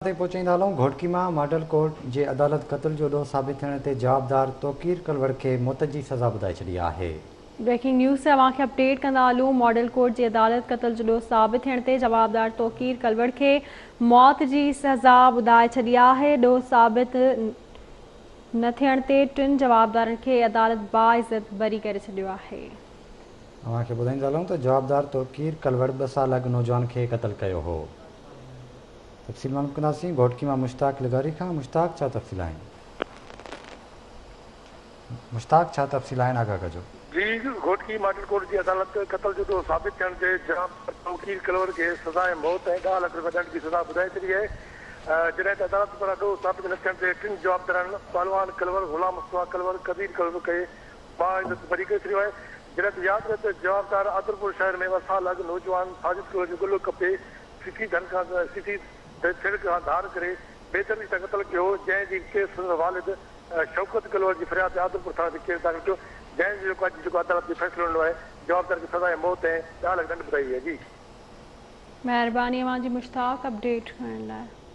تائين پهچائيندا هلون، گهوٽڪي مان ماڊل ڪورٽ جي عدالت قتل جو ڏوهه ثابت ٿيڻ تي جوابدار توقير ڪلوڙ کي موت جي سزا ٻڌائي ڇڏي آهي. بريڪنگ نيوز تي اوهان کي اپڊيٽ ڪندا هلون، ماڊل ڪورٽ جي عدالت قتل جو ڏوهه ثابت ٿيڻ تي جوابدار توقير ڪلوڙ کي موت جي سزا ٻڌائي ڇڏي آهي، ڏوهه ثابت نه ٿيڻ تي ٽن جوابدارن کي عدالت باعزت بري ڪري ڇڏيو آهي. اوهان کي ٻڌائيندا هلون ته جوابدار توقير ڪلوڙ 2 سال اڳ نوجوان کي قتل ڪيو هو. تفصيل معلوم ڪنداسين گهوٽڪي مان مشتاق لغاري کان، مشتاق ڇا تفصيل آهن؟ مشتاق ڇا تفصيل آهن آگاهه ڪجو. جي گهوٽڪي ماڊل ڪورٽ جي عدالت قتل جو ڏوهه ثابت ٿيڻ تي جوابدار توقير ڪلوڙ کي سزاء موت ۽ 10 لک رپيا ڏنڊ جي سزا ٻڌائي ڇڏي آهي جڏهن ته عدالت پاران ڏوهه ثابت نه ٿيڻ تي ٽن جوابدارن پهلوان ڪلوڙ، غلام مصطفيٰ ڪلوڙ، قدير ڪلوڙ کي باعزت بري ڪري ڇڏيو آهي جڏهن ته ياد رهي ته جوابدار عادلپور شهر ۾ 2 سال اڳ نوجوان ساجد ڪلوڙ جو ڳلو ڪپي سيسي ڌن کان سيسي ڌڙ کان ڌار ڪري بيدردي سان قتل ڪيو هو، جنهن جي ڪيس سندس والد شوڪت ڪلوڙ جي فرياد تي عادلپور ٿاڻي تي ڪيس داخل ڪيو، جنهن جو جيڪو اڄ جيڪو عدالت جي فيصلو ڏنو آهي، جوابدار کي سزاء موت ۽ 10 لک ڏنڊ ٻڌائي وئي آهي. جي. مهرباني اوهان جي مشتاق اپڊيٽ ڪرڻ لاء.